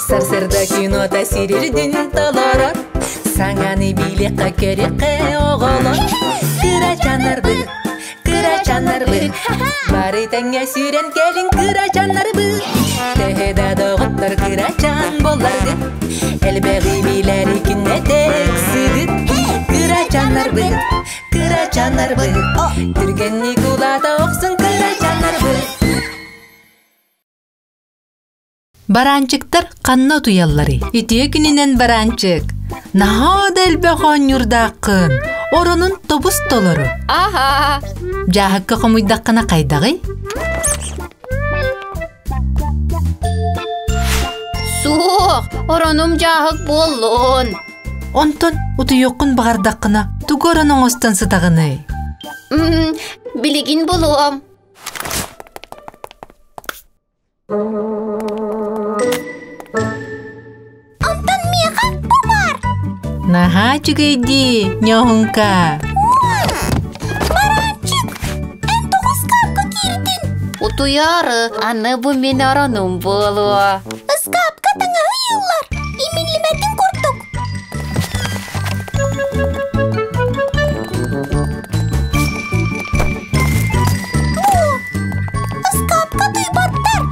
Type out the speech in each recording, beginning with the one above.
Сарсырда кинота сирирдин толорор Саҥаны билиэххэ көрүөххэ оҕолор Кырачаннарбыт, кырачаннарбыт Бары тэҥҥэ сүүрэн кэлиҥ кырачаннарбыт Төһө да доҕоттор кырачан буолларгыт Элбэҕи билэри күннэтэ ыксыгыт Кырачаннарбыт, кырачаннарбыт Түргэнник улаата охсун кырачаннарбыт Бараанчыктар ханна утуйалларый? Үтүө күнүнэн бараанчык! Наһаа да элбэх оонньуурдааххын! Оронун тобус толору. Аһаа! Дьааһыкка хомуйдаххына хайдаҕый? Суох, оронум дьааһык буоллун. Онтон утуйуоххун баҕардаххына тугу орон оҥостон сытаҕыный? Билигин булуом. Онтон миэхэ бу баар. Наһаа үчүгэй дии, Ньоһуҥка. Баранчик, эн тоҕо ыскаапка киирдин? Утуйаары, аны бу мин оронум буолуо. Ыскаапка таҥаһы ыйыллар, имиллибэтин курдук. Ыскаапка тыйбаттар.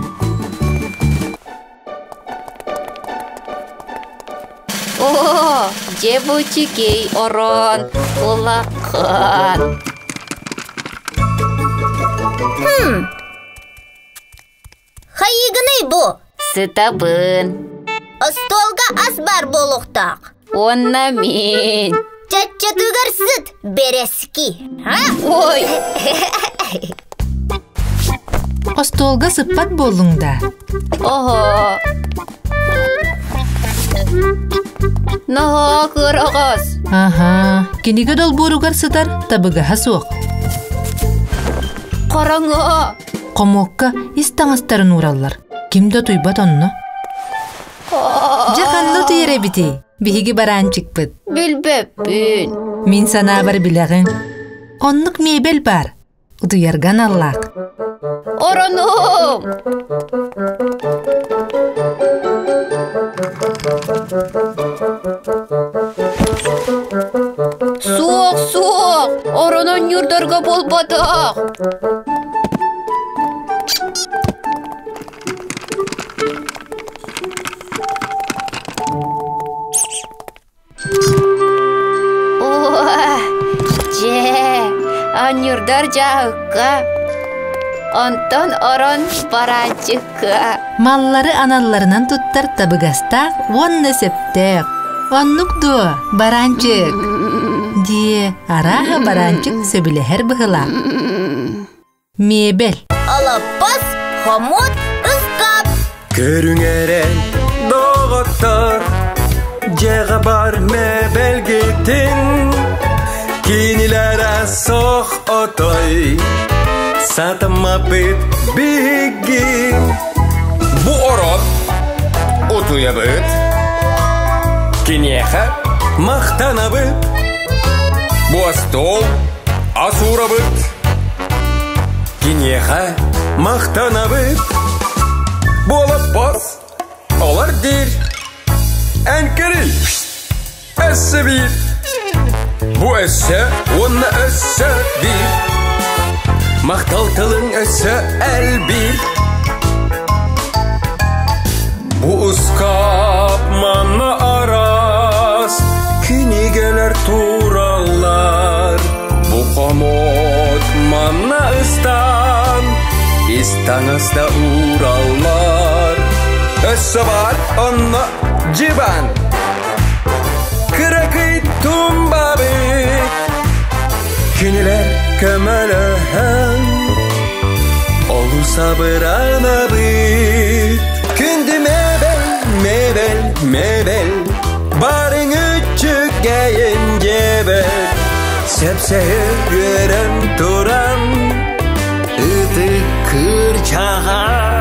О, дьэ бу үчүгэй орон, улахан. Хм. Хайыгыный бу? Сытабын. Остуолга ас бар буолуохтаах. Уонна мин. Чаччатыгар сыт, бэрэски. Ой! Остуолга сыппат буоллуҥ да? Оһо. Ноһоо кыараҕас. Аһаа, кинигэ долбууругар сытар табыгаһа суох. Хараҥа. Хомуокка ис таҥастарын уураллар. Ким да утуйбат онно. Дьэ ханна утуйар эбитий? Биһиги бараанчыкпыт. Билбэппин. Мин санаабар билэҕин. Оннук миэбэл баар. Утуйарга аналлаах. Оронум! Суох, суох! Оронон ньурдарга буолбатах! Дьэ, анньурдар дьааһыкка, онтон орон бараанчыкка. Маллары аналларынан туттар табыгастаах уонна сөптөөх. Оннук дуо, бараанчык? Диэ, арааһа бараанчык сөбүлэһэр быһыылаах. Миэбэл. Алаппас, хомут, ыскаап. Көрүҥ эрэ, доҕоттор, дьиэҕэ бар мебелгитин, кинилэрэ сох отой, сатаммаппыт биһиги. Бу орот утуйабыт, киниэхэ махтанабыт. Бу остуол ас уурабыт, Киниэхэ махтанабыт. Буолаппас, олор диир, Эҥкэрий, өссө биир. Бу өссө уонна өссө биир. Махтал тылыҥ өссө элбиир. Бу ыскаап манна араас кинигэлэр тураллар. Бу хомот манна ыстаан, ис таҥаста уураллар. Өссө баар онно дьыбан. Кыракый тумбабыт кинилэр көмөлөһөн олус абыранабыт. Күндү мебель, мебель, мебель, барыҥ үчүгэйин диэбэт. Сэпсэһэ үөрэн туран, ытык кырдьаҕас.